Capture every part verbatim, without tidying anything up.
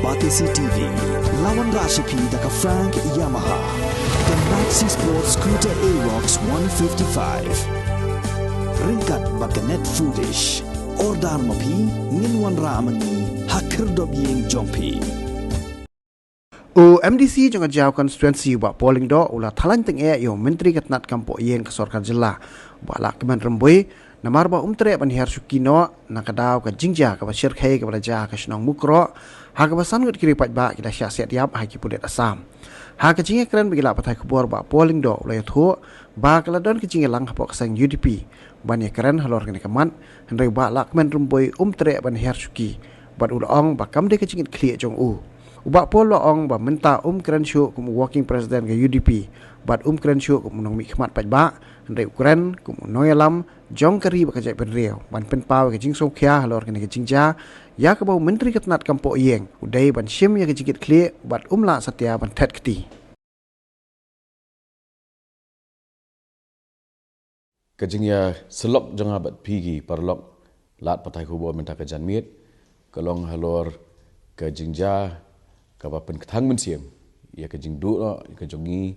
Batesi T V, la wanrah sha phi da ka Frank Yamaha, ka Maxi Sport Scooter Aerox one fifty-five. Ryngkat bad ka Net Foodish. Order ma phi, ngin wanrah ma ngi ha khyrdop ïing jong phi. U M D C jong ka Jaïaw Constituency, u Bah Paul Lyngdoh, u la thalan tyngeh ïa u Myntri ka tnat kam poh ïing ka sorkar jylla, u Bah Lahkmen Rymbui, namar ba um treh ban hiar shuki noh na ka daw ka jingjia kaba shyrkhei kaba la jia ha ka shnong Mukroh, ha kaba san ngut ki riew paidbah ki la shah siat ïap ha ki pulit Assam. Ha ka jingïakren bad ki lad pathai khubor, u Bah Paul Lyngdoh u la ïathuh ba ka la don ka jingïalang hapoh ka seng U D P ban ïakren halor kane ka mat, hynrei u Bah Lahkmen Rymbui um treh ban hiar shuki, bad u la ong ba kam dei ka jingkitkhlieh jong u. U Bah Paul u la ong ba mynta um kren shuh kum u working president ka U D P, bad um kren shuh kum u nongmihkhmat paidbah, hynrei u kren kum u nongïalam jong ka ri bad ka jaitbynriew, ban pynpaw ïa ka jingsngewkhia halor kane ka jingjia, ïa kaba u Myntri ka tnat kam poh ïing u dei ban shim ïa ka jingkitkhlieh, bad um lah satia ban thet kti. Ka jingïasyllok jong nga bad phi ki paralok lad pathai khubor mynta ka janmiet, ka long halor ka jingjia kaba pynkthang mynsiem ïa ka jingduh noh ïa ka jong ngi,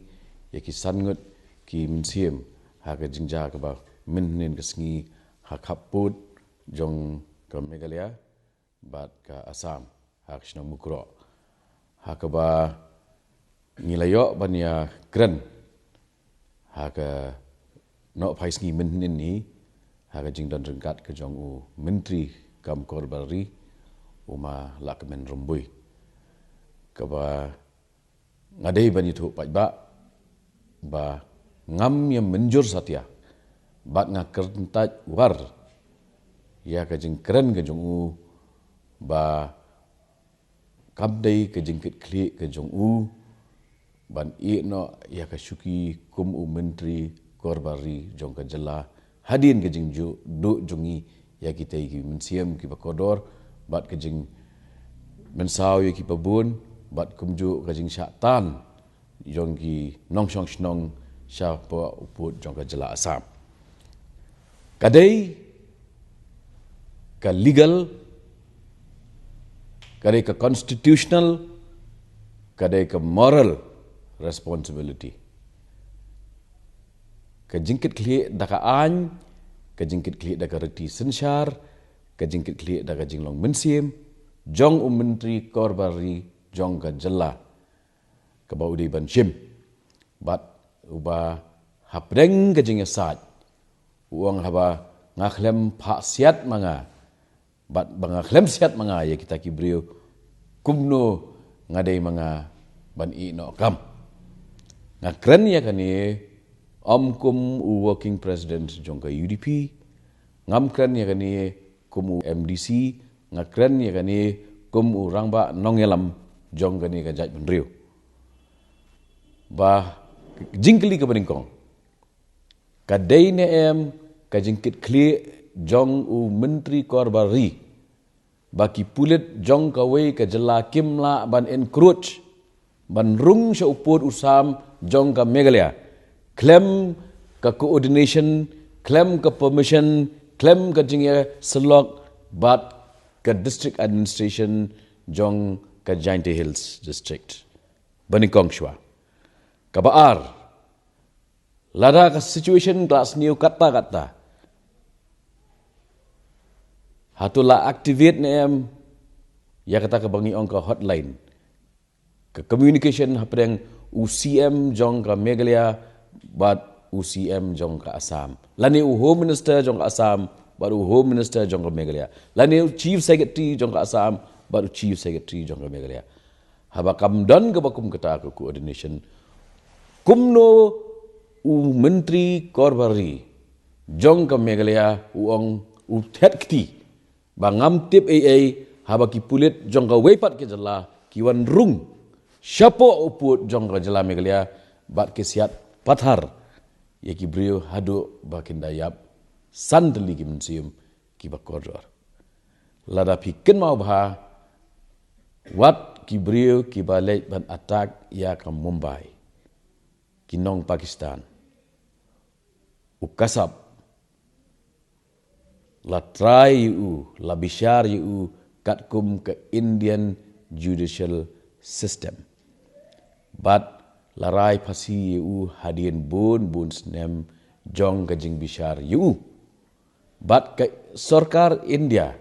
ïa ki san ngut ki mynsiem, ha ka jingjia kaba mynhynnin ka sngi ha khappud jong ka Meghalaya bad ka Assam, ha ka shnong Mukroh. Ha kaba ngi la ïoh ban ïakren ha ka nohphai sngi mynhynnin hi, ha ka jingdon ryngkat ka jong u Myntri kam kor bar ri, u Ma Lahkmen Rymbui. Kaba nga dei ban ïathuh paidbah ba ngam ïa mynjur satia, bad nga kyntait war ïa ka jingkren ka jong u, ba kam dei ka jingkitkhlieh ka jong u ban ïeh noh ïa ka shuki kum u Myntri kor bar ri jong ka jylla, hadien ka jingduh jong ngi ïa kitei ki mynsiem kiba kordor, bad ka jingmynsaw ïa kiba bun, bad kumjuh ka jingshah tan jong ki nongshong shnong shapoh u pud jong ka jylla Assam. Ka dei ka legal, ka dei ka constitutional, ka dei ka moral responsibility. Ka jingkitkhlieh da ka aiñ, ka jingkitkhlieh da ka riti synshar, ka jingkitkhlieh da ka jinglong mynsiem jong u Myntri kor bar ri jong ka jylla, kaba u dei ban shim. Bad uba hapdeng ka jingïasaid u ong, haba nga khlem phah siat ma nga, bad ba nga khlem siat ma nga ïa kita ki briew, kumno nga dei ma nga ban ïeh noh kam? Nga kren ïa kane ym kum u working president jong ka U D P, ngam kren ïa kane kum u M D C, nga kren ïa kane kum u rangbah nongïalam jong kane ka jaitbynriew. Ba jingkylli kaba nyngkong, ka dei ne em ka jingkitkhlieh jong u Myntri kor bar ri ba ki pulit jong kawei ka jylla kim lah ban encroach, ban rung sha u pud u sam jong ka Meghalaya khlem ka coordination, khlem ka permission, khlem ka jingïasyllok bad ka district administration jong ka Jaintia Hills District? Ba nyngkong shuwa. Kaba ar, lada ka situation ka la sniew katta katta, hato la activate ne em ïa kata kaba ngi ong ka hotline, ka communication hapdeng u C M jong ka Meghalaya bad u C M jong ka Assam, lane u Home Minister jong ka Assam bad u Home Minister jong ka Meghalaya, lane u Chief Secretary jong ka Assam bad u Chief Secretary jong ka Meghalaya? Haba kam don kaba kum kata ka coordination, kumno u Myntri kor bar ri jong ka Meghalaya u ong u thet kti? Ba ngam tip ei ei haba ki pulit jong kawei pat ka jylla ki wan rung shapoh u pud jong ka jylla Meghalaya bad ki siat pathar ïa ki briew haduh ba kin da ïap san tylli ki mynsiem kiba kordor. Lada phi kynmaw bha, wat ki briew kiba leit ban attack ïa ka Mumbai, ki nong Pakistan, u Kasab la trai ïa u, la bishar ïa u katkum ka Indian judicial system. Bad la rai phasi ïa u hadien bun bun snem jong ka jingbishar ïa u. Bad ka sorkar India,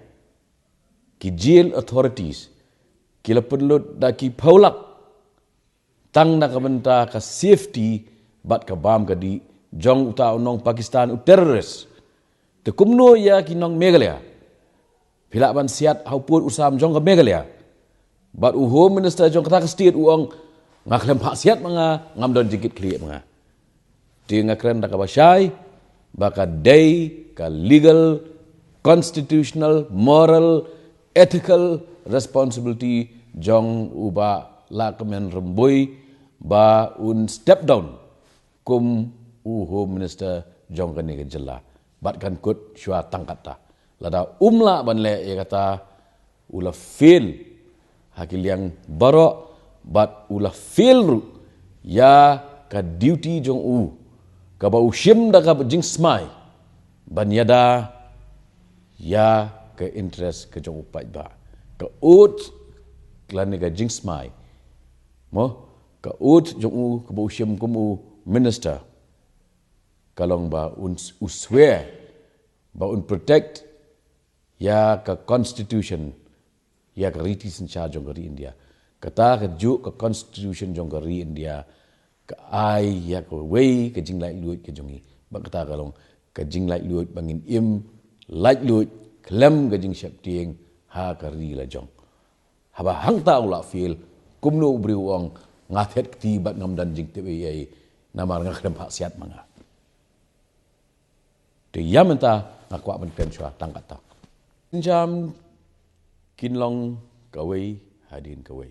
ki jail authorities, ki la pynlut da ki phew lak tang na ka bynta ka safety bad ka bam ka dih jong uta u nong Pakistan u terrorist. Te kumno ïa ki nong Meghalaya? Phi lah ban siat ha u pud u sam jong ka Meghalaya. Bad u Home Minister jong kata ka state u ong, nga khlem phah siat ma nga, ngam don jingkitkhlieh ma nga. Te nga kren da kaba shai ba ka dei ka legal, constitutional, moral, ethical responsibility jong u Bah Lahkmen Rymbui ba un step down kum u Home Minister jong kane ka jylla. Bad kan kut shuwa tang katta. Lada um lah ban leh ïa kata, u la fail ha ki liang baroh bad u la fail ruh ïa ka duty jong u kaba u shim da kaba jingsmai ban ïada ïa ka interest ka jong u paidbah. Ka oath lane ka jingsmai, mo, ka oath jong u kaba u shim kum u minister, ka long ba un, u swear ba un protect ïa ka constitution, ïa ka riti synshar jong ka ri India. Kata ka juk ka constitution jong ka ri India ka ai ïa kawei ka jinglaitluid ka jong ngi. Bad kata ka long ka jinglaitluid ba ngin im laitluid khlem ka jingsheptieng ha ka ri la jong. Haba hangta u la fail, kumno u briew u ong, nga thied kti bad ngam don jingtip ei ei, namar nga khlem phah siat ma nga. Te ïa mynta nga kwah ban kren shuwa tang katta. Jam kin long kawei hadien kawei.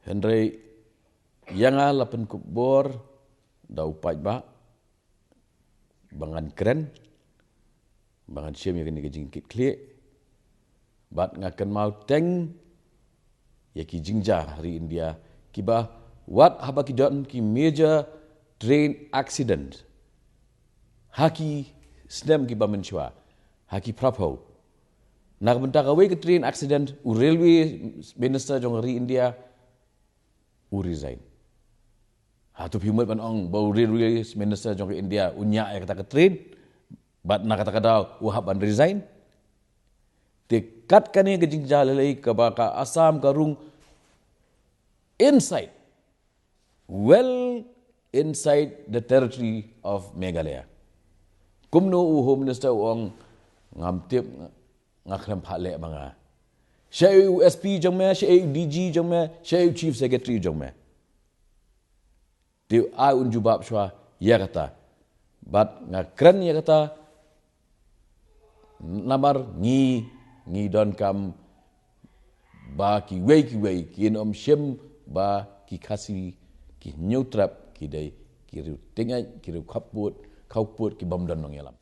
Hynrei ïa nga la pynkup bor da u paidbah ba ngan kren, ba ngan shim ïa kane ka jingkitkhlieh. Bad nga kynmaw teng ïa ki jingjia ha ri India kiba wat haba ki don ki major train accident ha ki snem kiba mynshuwa, ha ki phraphew. Na ka bynta kawei ka train accident, u railway minister jong ka ri India u resign. Hato phi mut ban ong ba u railway minister jong ka India u ñiah ïa kata ka train bad na kata ka daw u hap ban resign? Te kat kane ka jingjia lei lei kaba ka Assam ka rung inside, well inside the territory of Meghalaya. Kumno u Home Minister u ong, ngam tip, nga khlem phah leh ma nga. Shaei u S P jong me, shaei u D G jong me, shaei u Chief Secretary jong me. Te ai un jubab shuwa ïa kata. Bad nga kren ïa kata namar ngi, ngi donkam ba kiwei kiwei kin ym shim ba ki Khasi, ki Hynñiewtrep ki dei ki riew tyngeh, ki riew khapud, khapud, ki bym don nongïalam.